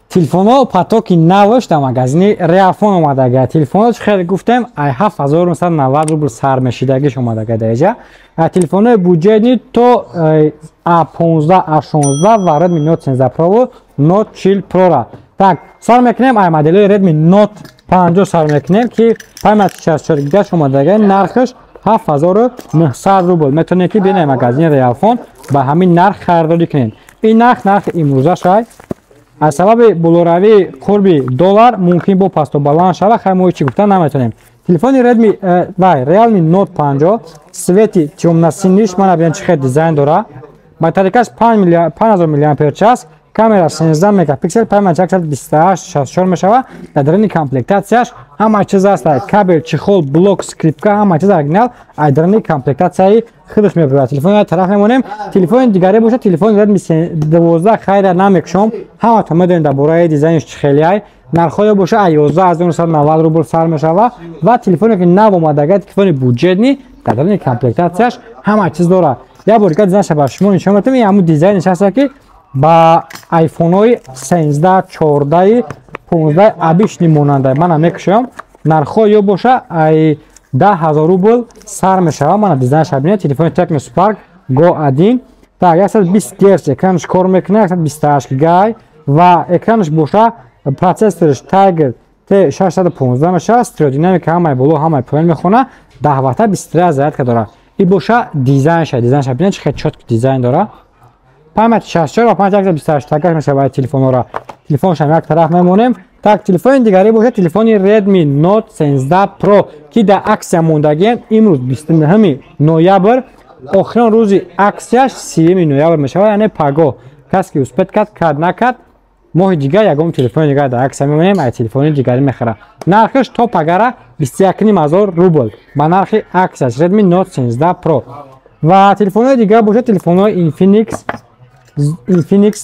Телефонҳо потоки навш дар магазини Реалфон омадага. Телефонҳо, чӣ хеле гуфтем, ай 7990 рубл сар мешидагиш омадага даиҷа. Телефонҳои бюджетный то А15, А16 ва Redmi Note 13 Pro, Note 40 Pro-ра. Так, сар мекунем, ай моделҳои Redmi Note 50 сар мекунем, ки памяти 64 гигаш омадага, нархаш 7900 рубл. Метавонед, ки бинед, магазини Реалфон ба ҳамин нарх харидорӣ кунед. Ин нарх нархи имрӯзаш ай. Аз сабаби болоравии қурби доллар мумкин бо пасту баланд шава, хай, мо ҳечи гуфта наметавонем. Телефони Redmi вай Realme Note 50 цвети тёмно-синиш, мана бинед, чӣ хел дизайн дора. Батарейкаш 5000 мАч, камера 13 мегапиксел, память 128 64 мешава. Дар даруни комплектатсияш ҳама чиз аст: кабел, чехол, блок, скрепка, ҳама чиз оригинал ай даруни комплектатсияи худаш мебурад. Телефони тараф мемонем. Телефони дигаре бошад, телефони Redmi 12, хайра, намекушом, ҳаматон медонед дар бораи дизайнш чӣ хеле. Нархҳоё боша ай 11 990 рубл сар мешава. Ва телефоне, ки нав омадага, телефони бюджетный, дар даруни комплектатсияш ҳама чиз дорад. Як бор дига дизайнша ба шумо нишон медиҳам. Ин ҳамун дизайнеш ҳаста, ки ба айфонҳои 13, 14, 15 обычный монанда. Мана, мекушам. Нархҳо ё боша ай 10 000 рубл сар мешава. Мана, дизайнша бинед, телефони Tecno Spark Go 1. Так, 120 Гц экранаш кор мекунад, 128 гигай ва экранаш боша, процессораш Tiger T615 мешава, стереодинамика, ҳамаи боло, ҳамаи поён мехона, 10 ватта 23 зарядка дорад. И боша дизайнша, дизайнша бинед, чӣ хел чёткий дизайн дорад. Память 64 ва память 128 тагаш мешавад. Телефонҳоро, телефоншам як тараф мемонем. Так, телефони дигаре бошад, телефони Redmi Note 13 Pro, ки дар аксия мондагием. Имрӯз 29 ноябр, охирон рӯзи аксияш 30 ноябр мешавад, яъне пагоҳ. Кас ки успеть кард, кард, накард, моҳи дигар ягон телефони дигар дар аксия мемонем, ай телефони дигарӣ мехарад. Нархаш то пагара 21 500 рубл ба нархи аксияш, Redmi Note 13 Pro. Ва телефонҳои дигар бошад, телефонҳои Infinix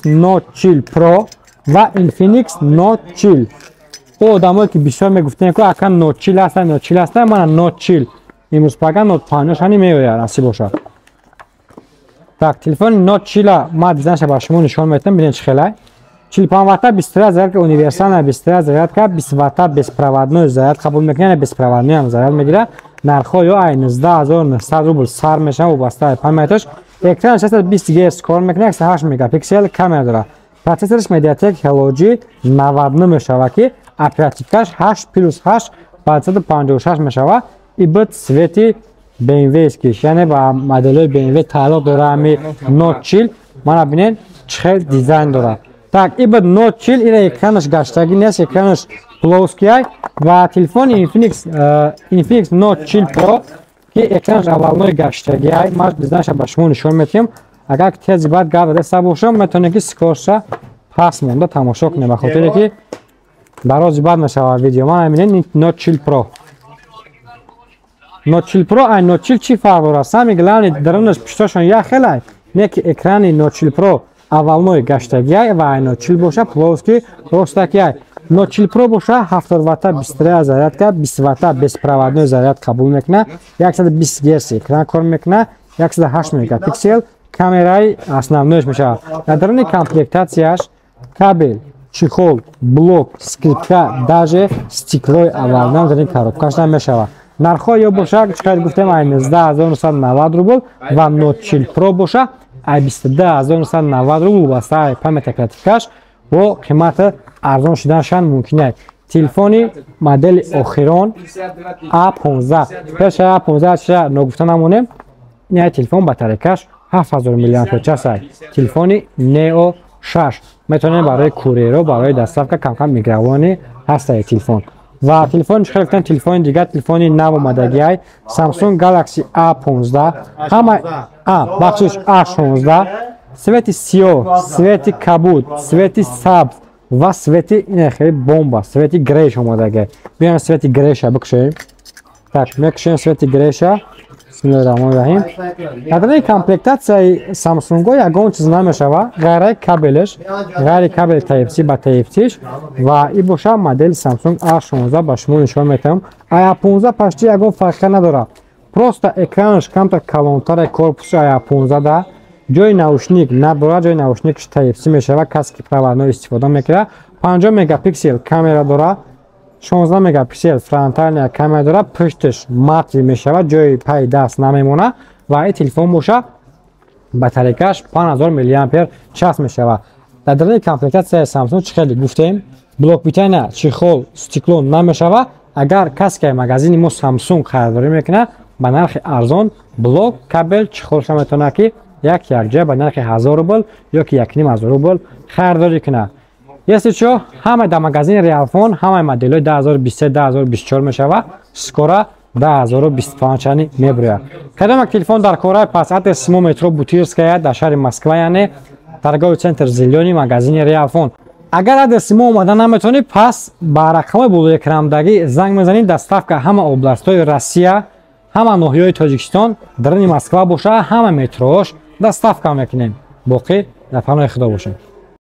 Note 40 Pro ва Infinix Note 40. О, одамое, ки бисёр мегуфтем, ки ака, Note 40 ҳастанд, Note 40 ҳастанд, мана Note 40. Имрӯз пага Note 50 шани меояд, насиб бошад. Так, телефони Note 40 ма дизайнша ба шумо нишон медиҳам, бинед, чӣ хелай. 45 ватта 23 зарядка, универсальная 23 зарядка, 20 ватта беспроводной заряд қабул мекунад, яъне беспроводной ҳам заряд мегирад. Нархҳо ё ай 19 900 рубл сар мешавад, вобаста памяташ. Экран 620 Гц кор мекунад, 108 мегапиксел камера дорад. Процессораш MediaTek Helio G99 мешавад, ки оперативкаш 8 плюс 8 ба 156 мешавад. И б цвети BMW-скиш, яъне ба моделҳои BMW тааллуқ дорад ҳами Note 40. Мана, бинед, чӣ хел дизайн дорад. Так, и б Note 40, ира экранаш гаштагӣ нест, экранаш плоский. Ва телефони Infinix Note 40 Pro, ки экранаш аввалнои гаштагӣ ай, ман дизайнша ба шумо нишон медиҳам. Агар тези баъд гап даста бошам, метавонед, ки скоростша паст монда тамошо кунед, ба хотире ки дарози бад мешавад видео. Ман бинед, Note 40 Pro. Note 40 Pro ай Note 40 чӣ фарқ дорад? Самый главный, дарунаш, пуштошон як хелай, не ки экрани Note 40 Pro аввалнои гаштагиай ва ай Note 40 боша плоский, ростакиай. Note 40 Pro боша 70 ватта 23 зарядка, 20 ватта беспроводной заряд қабул мекунад, 120 Гц экран кор мекунад, 108 мегапиксел камераи основноиш мешавад. Дар даруни комплектатсияш кабел, чехол, блок, скрепка, даже стеклои аввалнам дар ин коробкаш намешавад. Нархҳо ё боша, чӣ қадр гуфтем, ай 19 990 рубл ва Note 40 Pro боша ай 22 990 рубл, вобаста ай память, оперативкаш бо қимати арзон шуданашон мумкин аст. Телефони модели охирон А15, пеша А15 ша ногуфта намонем, ин телефон батарейкаш 7000 мАч ай. Телефони Neo 6 метавонем барои курьеро, барои доставка, камкам мигравони ҳастаи телефон. Ва телефони, чӣ хел гуфтем, телефони дигар, телефони нав омадагиай Samsung Galaxy A15, ҳама а, бахшиш, A16, цвети сиёҳ, цвети кабуд, цвети сабз ва цвети ин хеле бомба, цвети грейш омадагиай. Биёем, цвети грейша бикушоем. Так, мекушоем цвети грейша. Бисмиллоҳи раҳмони раҳим. Дар даруни комплектатсияи Самсунго ягон чиз намешава ғайраи кабелеш, ғайри кабели Type-C ба Type-C-ш. Ва и боша модели Samsung A16 ба шумо нишон метавам. A15 почти ягон фарқия надорад, просто экранаш камтар калонтаре, корпуси A15 да ҷои наушник надорад, ҷои наушникш Type-C мешава, касе ки проводной истифода мекунад. 50 мегапиксел камера дора, 16 мегапиксел фронтальная камера дора, пушташ матовый мешавад, ҷои пай даст намемона. Ва ин телефон боша, батарейкаш 5000 миллиампер час мешавад. Дар даруни комплектатсияи Samsung, чӣ хеле гуфтем, блок питания, чехол, стекло намешава. Агар касе ки магазини мо Samsung харидорӣ мекунад, ба нархи арзон блок, кабел, чехолша метавонад, ки як якҷоя ба нархи 1000 рубл ё ки 1500 рубл харидорӣ кунад. Если чо, ҳама дар магазини Реалфон ҳамаи моделҳои 2023, 2024 мешава, скоро 2025 мебирояд. Кадом як телефон дар кора, пас адрес мо метро Бутырская дар шаҳри Москва, яъне торговый центр «Зелёный», магазини Реалфон. Агар адреси мо омада наметавонӣ, пас ба рақамҳои болои экранамдагӣ занг мезанед. Доставка ҳама областҳои Россия, ҳама ноҳияҳои Тоҷикистон, даруни Москва боша, ҳама метрош доставка мекунем. Боқӣ дар паноҳи Худо бошед.